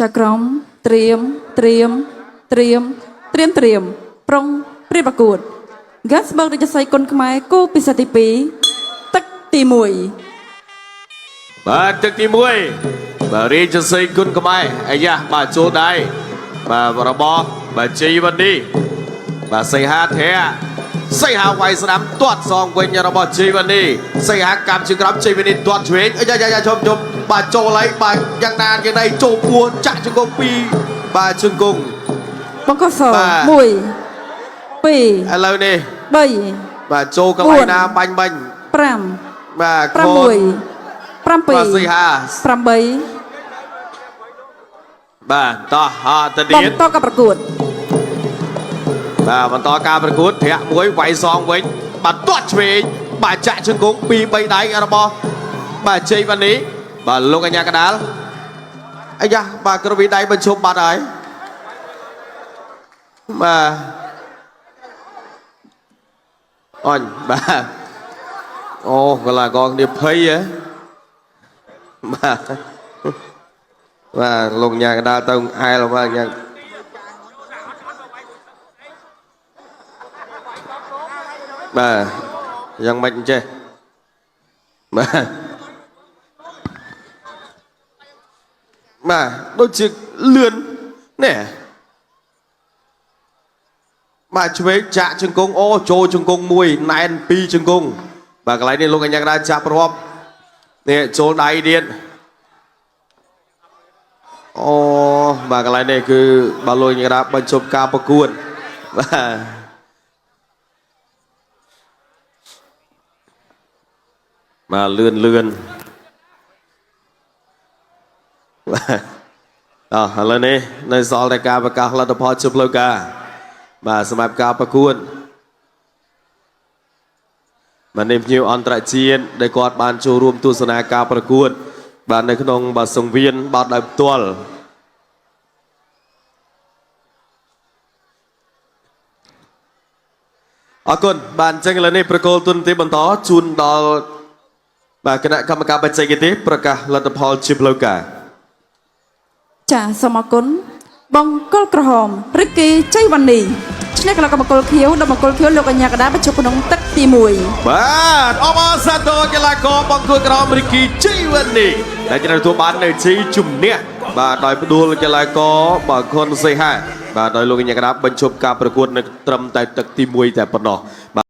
ចៅក្រមត្រៀមត្រៀមត្រៀមត្រៀមត្រៀមប្រុងព្រៀបប្រកួតហ្គាសបឺករាជសីគុណខ្មែរគូពិសេសទី2ទឹកទី1 បាទទឹកទី1បាទរាជសីគុណខ្មែរអាយ៉ាបាទចូលដៃបាទរបស់បាទជ័យវណ្ណីបាទសីហាធៈសីហាវាយស្ដាំទាត់សងវិញរបស់ជ័យវណ្ណីសីហាកម្មជើងក្រោមជ័យវណ្ណីទាត់ឆ្វេងអាយ៉ាយ៉ាជុំជុំបាទចូលហើយបាទយ៉ាងណាយ៉ាងណីចូលពួនចាក់ជង្គង់ពីរបាទជង្គង់ បង្គោលស បាទ 1 2 ឥឡូវនេះ 3 បាទចូលកន្លែងណាបាញ់បាញ់ 5 បាទ 6 7 បាទសីហា 8 បាទតោះអត់ទៅទៀត បន្តការប្រកួត បាទបន្តការប្រកួតធាក់មួយវាយសងវិញបាទទាត់ឆ្វេងបាទចាក់ជង្គង់2 3ដៃរបស់បាទជ័យវណ្ណីបាទលោកអញ្ញាកដាលអាយ៉ាបាទក្រវីដៃបញ្ឈប់បាត់ហើយបាទអញបាទអូកីឡាករគ្នាភ័យហ៎បាទបាទលោកអញ្ញាកដាលទៅអែលបាទអញ្ញា បាទយ៉ាងម៉េចអញ្ចេះបាទបាទដូចជាលឿននេះបាទឆ្វេងចាក់ជង្គង់អូចូលជង្គង់មួយណែនពីរជង្គង់បាទកន្លែងនេះលោកអញ្ញាកដាចាប់រាប់នេះចូលដៃទៀតអូបាទកន្លែងនេះគឺបាទលោកអញ្ញាកដាបញ្ចប់ការប្រកួតបាទ បាទលឿនលឿនបាទអោះឥឡូវនេះនៅសល់តែការប្រកាសលទ្ធផលជាផ្លូវការបាទសម្រាប់ការប្រកួតបាទនេះភ្ញៀវអន្តរជាតិដែលគាត់បានចូលរួមទស្សនាការប្រកួត បាទនៅក្នុងបាទសង្វៀនបាទដោយផ្ទាល់អរគុណបាទអញ្ចឹងឥឡូវនេះប្រកូលទុនទីបន្តជូនដល់ បាទគណៈកម្មការបច្ចេកទេសប្រកាសលទ្ធផលជាផ្លូវការ ចាសូមអរគុណបង្គោលក្រហមរិកគីជ័យវណ្ណីឈ្នះកីឡាករបង្គោលខៀវដល់បង្គោលខៀវលោកអញ្ញាកដាបញ្ចុះក្នុងទឹកទី1 បាទអបអរសាទរកីឡាករបង្គោលក្រហមរីគីជ័យវណ្ណីដែលត្រូវទទួលបាននៅជ័យជំនះបាទដោយផ្ដួលកីឡាករបាទខុនសីហាបាទដោយលោកកញ្ញាកដាបញ្ឈប់ការប្រកួតនៅត្រឹមតែទឹកទី1តែប៉ុណ្ណោះបាទ។